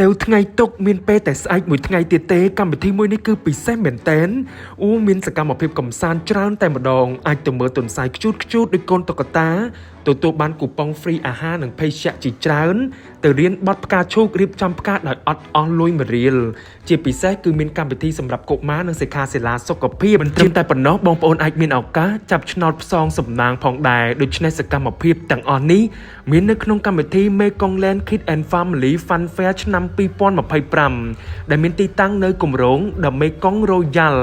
Sale ថ្ងៃទុកមានពេលតែស្អែកមួយថ្ងៃទៀតទេកម្មវិធីមួយនេះគឺពិសេសមែនតែនអូមានសកម្មភាពកំសាន្តច្រើនតែម្ដងអាចទៅមើលទន្សាយខ្ជូតខ្ជូតដូចកូនតុក្កតាទទួលបានគូប៉ុង free អាហារនិងភេសជ្ជៈជាច្រើនទៅរៀនបត់ផ្កាឈូករៀបចំផ្កាដោយអត់អស់លុយមួយរៀលជាពិសេសគឺមានកម្មវិធីសម្រាប់កុមារនិងសិក្ខាសាលាសុខភាពមិនត្រឹមតែប៉ុណ្ណោះបងប្អូនអាចមានឱកាសចាប់ឆ្នោតផ្សងសំណាងផងដែរដូច្នេះសកម្មភាពទាំងអស់នេះមាននៅក្នុងកម្មវិធី Mekong Land Kids and Family Fun Fair ឆ្នាំ2025ដែលមានទីតាំងនៅគម្រោង The Mekong Royal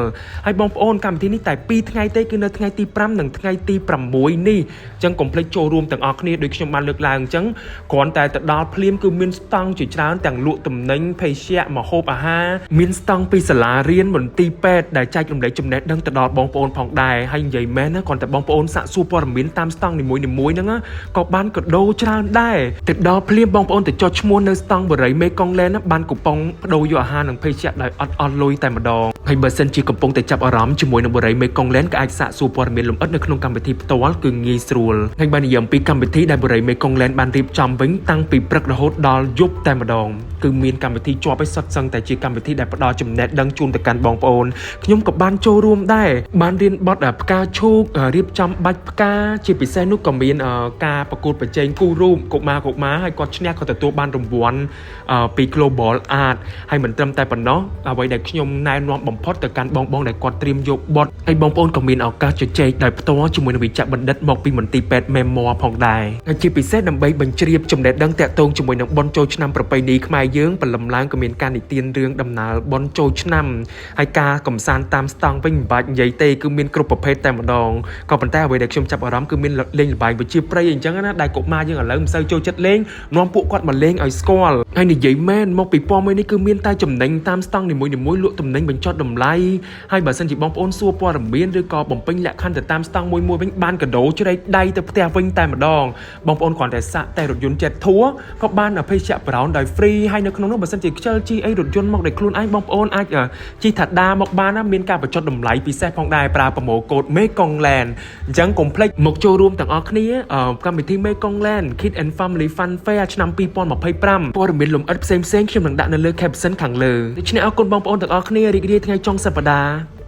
ហើយបងប្អូនកម្មវិធីនេះតែ2ថ្ងៃទេគឺនៅថ្ងៃទី5និងថ្ងៃទី6នេះអញ្ចឹងកុំភ្លេចចូលរួមទាំងអស់គ្នាដូចខ្ញុំបានលើកឡើងអញ្ចឹងគ្រាន់តែទៅដល់ភ្លាមគឺមានស្តង់ជាច្រើនទាំងលក់ទំនិញភេសជ្ជៈម្ហូបអាហារមានស្តង់ពីសាលារៀនមន្ទីរពេទ្យដែលចែករំលែកចំណេះដឹងទៅដល់បងប្អូនផងដែរហើយនិយាយមែនណាគ្រាន់តែបងប្អូនសាកសួរព័ត៌មានតាមស្តង់នីមួយៗហ្នឹងណាក៏បានកាដូច្រើនដែរទៅដល់ភ្លាមបងប្អូនទៅចុះឈ្មោះនៅស្តង់បរិយមេកុងឡែនណាបានកូប៉ុងបដូរយកអាហារនិងភេសជ្ជៈដោយអត់អស់លុយតែម្ដងហើយបើសិនជាកំពុងតែចាប់អារម្មណ៍ជាមួយនឹងបរិយមេកុងឡែនក៏អាចសាកសួរព័ត៌មានលម្អិតនៅក្នុងកម្មវិធីផ្ទាល់គឺងាយស្រួលហើយបើនិយាយអំពីកម្មវិធីដែលបរិយមេកុងឡែនបានរៀបចំវិញតាំងពីព្រឹករហូតដល់យប់តែម្ដងគឺមានកម្មវិធីជាប់ឲ្យសុទ្ធសឹងតែជាកម្មវិធីដែលផ្ដល់ចំណេះដឹងជូនទៅកាន់បងប្អូនខ្ញុំក៏បានចូលរួមដែរបានរៀនបទផ្កាឈូករៀបចំបាច់ផ្កាជាពិសេសនោះក៏មានការប្រកួតប្រជែងគូរូបកុមារកុមារហើយគាត់ឈ្នះក៏ទទួលបានរង្វាន់ពី Global Art ហើយមិនត្រឹមតែប៉ុណ្ណោះអ្វីដែលខ្ញុំណែនាំបំផុតទៅកាន់បងបងដែលគាត់ត្រៀមយកបទហើយបងប្អូនក៏មានឱកាសជជែកដោយផ្ទាល់ជាមួយនឹងវិជ្ជបណ្ឌិតមកពីមន្ទីរពេទ្យ Memor ផងដែរហើយជាពិសេសដើម្បីបញ្ជ្រាបចំណេះដឹងតាក់ទងជាមួយនឹងបុណ្យចូលឆ្នាំប្រពៃណីខ្មែរយើងព្រលឹមឡើងក៏មានការនិទានរឿងដំណើរបុណ្យចូលឆ្នាំហើយការកំសាន្តតាមស្តង់វិញមិនបាច់និយាយទេគឺមានគ្រប់ប្រភេទតែម្ដងក៏ប៉ុន្តែអ្វីដែលខ្ញុំចាប់អារម្មណ៍គឺមានលេងល្បែងវិជាព្រៃអីចឹងណាដែលកុមារយើងឥឡូវមិនសូវចូលចិត្តលេងនាំពួកគាត់មកលេងឲ្យស្គាល់ហើយនិយាយមែនមកពីពណ៌មួយនេះគឺមានតែចំណេញតាមស្តង់នីមួយៗលក់ទំនិញបញ្ចុះតម្លៃហើយបើសិនជាបងប្អូនសួរព័ត៌មានឬក៏បំពេញលក្ខខណ្ឌទៅតាមស្តង់មួយមួយវិញបានកាដូជ្រែកដៃទៅផ្ទះវិញតែម្ដងបងប្អូនគ្រាន់តែសាក់តែរថយន្ត Jet Tour ក៏បានភេសជ្ជៈ Brown ដោយ free ហើយនៅក្នុងនោះបើសិនជាខ្ជិលជិះអីរថយន្តមកដោយខ្លួនឯងបងប្អូនអាចជិះថាដាមកបានណាមានការបញ្ចុះតម្លៃពិសេសផងដែរប្រើ promo code Mekong Land អញ្ចឹងកុំភ្លេចមកចូលរួមទាំងអស់គ្នាកម្មវិធី Mekong Land Kid and Family Fun Fair ឆ្នាំ2025ព័ត៌មានលម្អិតផ្សេងៗខ្ញុំនឹងដាក់នៅលើ caption ខាងលើដូច្នេះអរគុណបងប្អូនទាំងអស់គ្នារីករាយថ្ងៃចុងសប្តាហ៍។